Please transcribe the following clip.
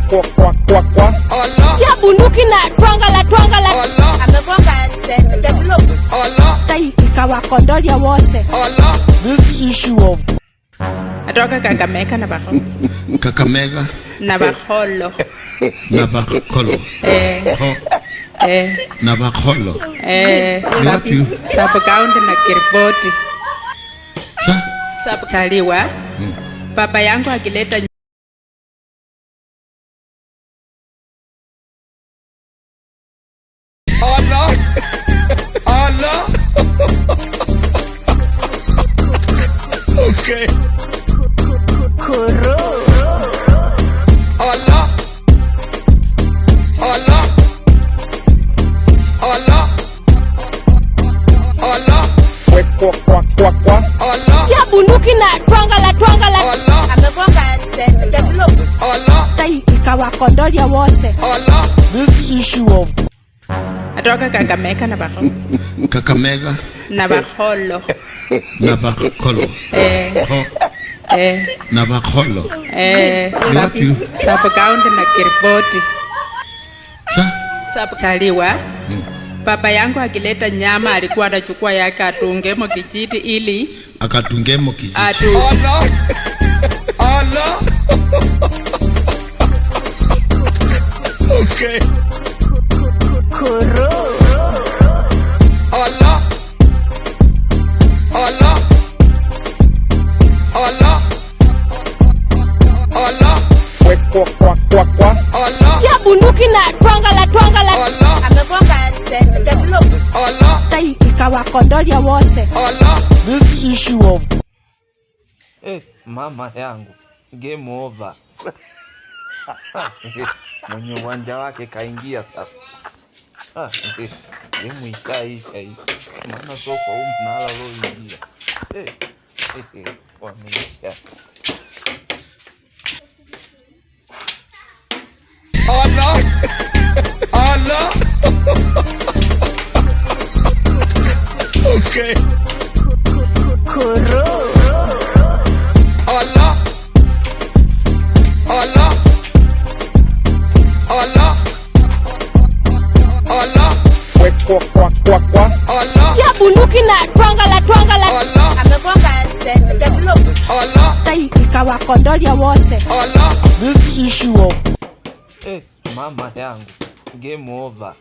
Kwa kwa kwa kwa. Ya bunduki na twanga la twanga la. Amegonga develop. Ikawakondolia wote. This issue of Atoka Kakamega na Bakholo. Kakamega Na Bakholo. na Bakholo. Eh, Ho, eh, na Bakholo. eh, Ni wapi? Sub county na Kiriboti. Sa? Sub saliwa. Baba yangu akileta Allah. Allah. Okay. Kuru. Allah. Allah. Allah. Allah. Kwa kwa kwa kwa. Allah. Ya bunduki na twanga la twanga la. Allah. Amegonga develop. Allah. Ikawakondolia wote. Allah. This issue of Atoka Kakamega na Bakholo. Kakamega Na Bakholo. na Bakholo. Eh, Ho, eh, na Bakholo. eh, Ni wapi? Sub county na Kiriboti. Sa? Sub saliwa. Baba yangu akileta nyama alikuwa anachukua yake atungemo kijiti ili Akatungemo kijiti. atu Allah. Allah. Okay. Kuru. Allah. Allah. Allah. Allah. Kwa kwa kwa kwa. Allah. Ya bunduki na twanga la twanga la. Allah. Amegonga develop. Allah. Ikawakondolia wote. Allah. This issue of Eh, mama yangu, game over. Mwenye uwanja wake kaingia sasa. Ah, game ishaisha hii, maana sio kwa huu mnala ulioingia. Eh, eh, wameisha. Allah. Allah. Okay. Kuru. Allah. Allah. Allah. Allah. Kwa kwa kwa kwa. Allah. Ya bunduki na twanga la twanga la. Allah. Amegonga develop. Allah. Ikawakondolia wote. Allah. This issue of Eh, mama yangu, game over.